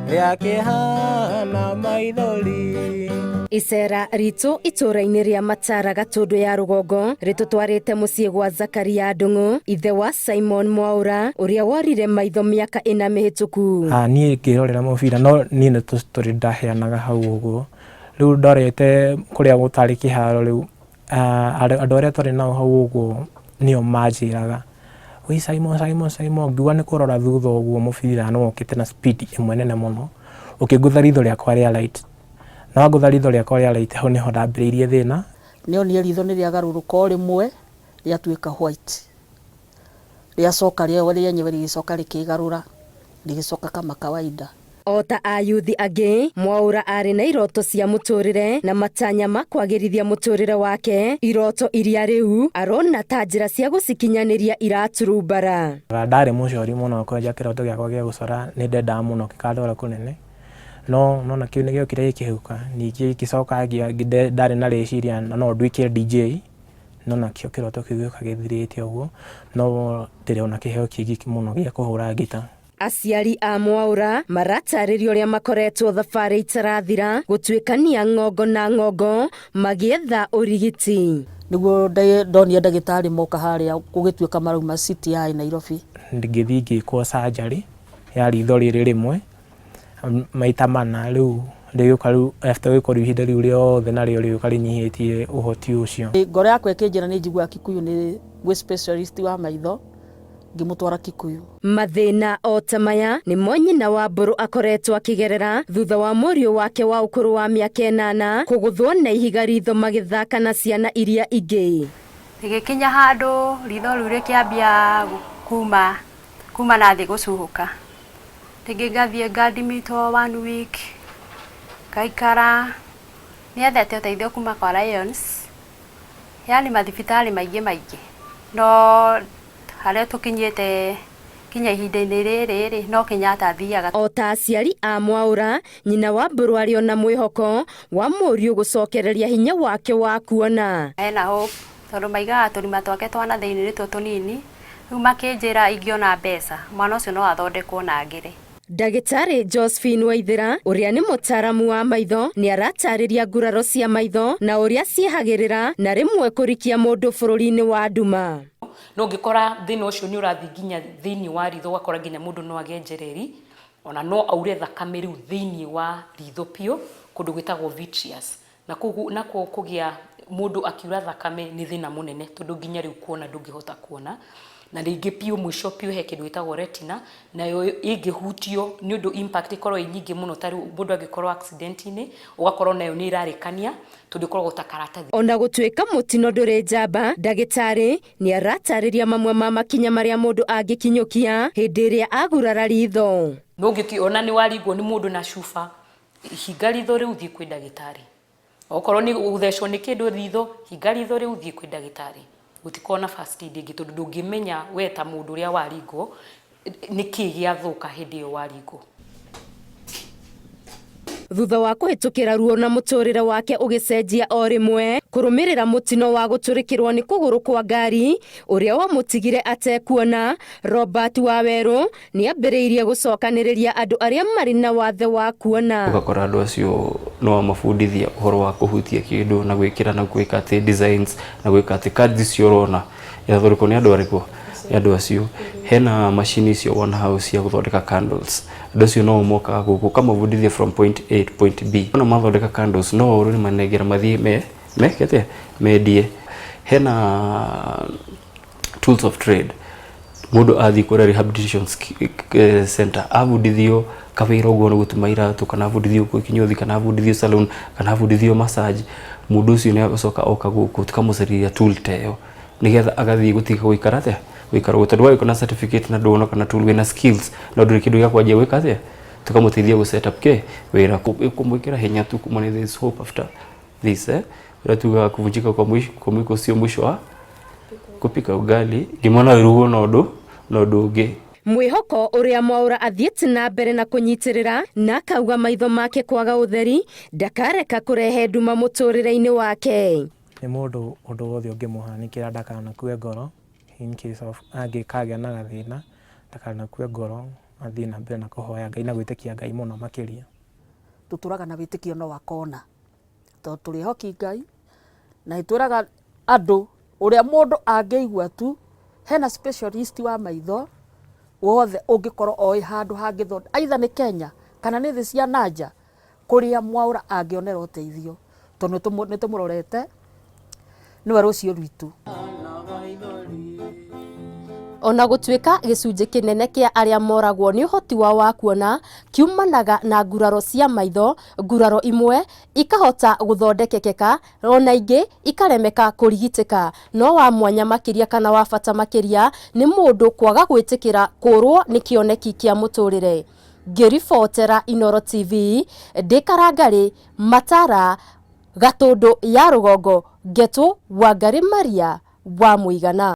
Rĩa kĩeha na maithori. Icera ritũ itũũra-inĩ rĩa Matara Gatũndũ ya rũgongo rĩtũtwarĩte mũciĩ gwa Zakaria Ndung'u, ithe wa Simon Mwaũra ũrĩa worire maitho mĩaka ĩna mĩhĩtũku. Ah, niĩ ngĩrorera mũbira no niĩ nĩ tũstory ndaheanaga hau ũguo. Rĩu ndorete kũrĩa gũtarĩ kĩharo rĩu, ah, andũ arĩa twarĩ nao hau ũguo nĩo manjĩraga, "Wĩ Simon, Simon, Simon," ngiuga nĩ kũrora thutha ũguo mũbira nĩ wokĩte na speed ĩmwe nene mũno, ũkĩngũtha ritho rĩakwa rĩa right. Na wangũtha ritho rĩakwa rĩa right hau nĩho ndambĩrĩirie thĩna. Nĩonire ritho nĩ rĩagarũrũka o rĩmwe rĩatuĩka white. Rĩacoka rĩo rĩenyewe rĩgĩcoka rĩkĩgarũra rĩgĩcoka kama kawaida. O ta ayuthi angĩ, Mwaũra arĩ na iroto cia mũtũrĩre na matanya ma kwagĩrithia mũtũrĩre wake, iroto iria rĩu arona ta njĩra cia gũcikinyanĩria iraturumbara. Ndarĩ mũcori mũno kwenja kĩroto gĩakwa gĩa gũcora nĩ ndendaga mũno gĩkandwara kũnene, no nona kĩu nĩ gĩokire gĩkĩhuka, ningĩ gĩgĩcoka ndarĩ na rĩciria no nduĩke DJ, no nakĩo kĩroto kĩu gĩũka gĩthirĩte ũguo, no ndĩrĩ ona kĩheo kĩngĩ mũno gĩa kũhũra ngita. Aciari a Mwaũra maratarĩria ũrĩa makoretwo thabarĩ itarathira gũtuĩkania ng'ongo na ng'ongo magĩetha ũrigiti. Nĩguo ndonire ndagĩtarĩ moka harĩa gũgĩtuĩka marauma CTI Nairobi. Ngĩthiĩ ngĩkwo surgery ya ritho rĩrĩ rĩmwe maita mana, rĩu rĩgĩũka rĩu after gwĩkwo rĩu ihinda rĩu rĩothe narĩo rĩgĩũka rĩnyihĩtie ũhoti ũcio. Ngoro yakwa ĩkĩnjĩra nĩ njiguaga Kikuyu nĩ gwĩ specialist wa maitho, ngĩmũtwara Kikuyu. Mathĩna o ta maya nĩmo nyina wa Mbũrũ akoretwo akĩgerera thutha wa mũriũ wake wa ũkũrũ wa mĩaka 8 kũgũthwo na ihiga ritho magĩthaka na ciana iria ingĩ. Rĩgĩkinya handũ ritho rĩu rĩkĩambia kuma na thĩ gũcuhũka. Rĩngĩ ngathiĩ ngadmitwo one week, ngaikara, nĩethete ũteithio kuma kwa Lions, yani mathibitarĩ maingĩ maingĩ, no harĩa tũkinyĩte kinya ihinda-inĩ rĩrĩ rĩ, no Kenyatta athiaga. O ta aciari a Mwaũra, nyina wa Mbũrũ arĩ ona mwĩhoko wa mũriũ gũcokereria hinya wake wa kuona. Ena hope, tondũ maigaga tũrima twake twa na thĩinĩ nĩtuo tũnini, rĩu makĩnjĩra ingĩona mbeca, mwana ũcio no athondekwo na agĩre. Ndagĩtarĩ Josephine Waithera ũrĩa nĩ mũtaaramu wa maitho nĩ aratarĩria nguraro cia maitho na ũrĩa ciehagĩrĩra na rĩmwe kũrikia mũndũ bũrũri-inĩ wa nduma. No ũngĩkora thĩna ũcio nĩ ũrathiĩ nginya thĩinĩ wa ritho, ũgakora nginya mũndũ no agĩe njereri, ona no aure thakame rĩu thĩinĩ wa ritho biũ, kũndũ gwĩtagwo vitreous. Na kũu nakuo kũgĩa mũndũ akiura thakame nĩ thĩna mũnene, tondũ nginya rĩu kuona ndũngĩhota kuona. Na rĩngĩ biũ mũico biũ he kĩndũ gĩtagwo retina, nayo ĩngĩhutio nĩ ũndũ impact ĩkorwo ĩ nyingĩ mũno, ta rĩu mũndũ angĩkorwo accident-inĩ, ũgakorwo nayo nĩ ĩrarĩkania, tondũ ĩkoragwo ta karatathi. Ona gũtuĩka mũtino ndũrĩ njamba, ndagĩtarĩ nĩ aratarĩria mamwe ma makinya marĩa mũndũ angĩkinyũkia hĩndĩ ĩrĩa agurara ritho. No ũngĩkĩona nĩ waringwo nĩ mũndũ na cuba, hinga ritho rĩu thiĩ kwĩ ndagĩtarĩ. Okorwo nĩ gũthecwo nĩ kĩndũ ritho, hinga ritho rĩu thiĩ kwĩ ndagĩtarĩ. Gũtikoragwo na first aid ĩngĩ tondũ ndũngĩmenya we ta mũndũ ũrĩa waringwo nĩkĩ gĩathũka hĩndĩ ĩyo waringwo. Thutha wa kũhĩtũkĩra ruo na mũtũrĩre wake ũgĩcenjia o rĩmwe kũrũmĩrĩra mũtino wa gũtũrĩkĩrwo nĩ kũgũrũ kwa ngari ũrĩa wamũtigire atekuona, Robert Wawerũ nĩambĩrĩirie gũcokanĩrĩria andũ arĩa marĩ na wathe wa kuona. Ũgakora andũ acio no wamabundithia ũhoro wa kũhutia kĩndũ na gwĩkĩra na gwĩka atĩ designs na gwĩka atĩ cards icio ũrona irathondekwo nĩ andũ arĩkũ? Nĩ andũ acio. Hena macini icio wona hau cia gũthondeka candles, andũ acio no mokaga gũkũ ũkamabundithia from point A to point B. Wona mathondeka candles no ũrĩ manengera mathiĩ me meke atĩa? Mendie. Hena tools of trade, mũndũ athiĩ kũrĩa rehabilitation center abundithio kawĩra ũguo nĩ gũtuma iratũ kana abundithio kĩnyothi kana abundithio salon kana abundithio massage, mũndũ ũcio nĩ agũcoka oka gũkũ tũkamũcarĩria tool ta ĩyo nĩgetha agathiĩ gũtiga gũikara atĩa? Gũikara ũguo, tondũ wagĩkorwo na certificate na ndũna kana tool wĩna skills no ndũrĩ kĩndũ gĩa kwanjia gwĩka atĩa? Tũkamũteithia gũ set up kĩ wĩra, kũmwĩkĩra hinya tu kũmwĩra there is hope after this eh, ũrĩa tugaga kuvunjika kwa mwisho, kwa mwiko sio mwisho wa kupika ugali, ngima no ĩrugwo na ũndũ na ũndũ ũngĩ. Mwĩhoko ũrĩa Mwaũra athiĩte na mbere na kũnyitĩrĩra na akauga maitho make kwaga ũtheri ndakareka kũrehe nduma mũtũrĩre-inĩ wake. Nĩ mũndũ ũndũ wothe ũngĩmũhanĩkĩra ndakanakue ngoro, in case of angĩkagĩa na gathĩna ndakanakue ngoro. Mathiĩ na mbere na kũhoya Ngai na gwĩtĩkia Ngai mũno makĩria. Tũtũraga na wĩtĩkio no akona tondũ tũrĩ ehoki Ngai na nĩtwĩraga andũ ũrĩa mũndũ angĩigua tu hena specialist wa maitho wothe ũngĩkorwo oĩ handũ hangĩthondeka either nĩ Kenya kana nĩ thĩ cia nanja kũrĩa Mwaũra angĩonera ũteithio tondũ nĩ tũmũrorete nĩwe rũciũ rwitũ. Ona gũtuĩka gĩcunjĩ kĩnene kĩa arĩa moragwo nĩ ũhoti wao wa kuona kiumanaga na nguraro cia maitho, nguraro imwe ikahota gũthondekekeka ona ingĩ ikaremeka kũrigitĩka. No wa mwanya makĩria kana wa bata makĩria nĩ mũndũ kwaga gwĩtĩkĩra kũrwo nĩ kĩoneki kĩa mũtũrĩre. Ngĩribotera Inooro TV ndĩ Karangarĩ, Matara, Gatũndũ ya rũgongo, ngetwo Wangarĩ Maria wa Mũigana.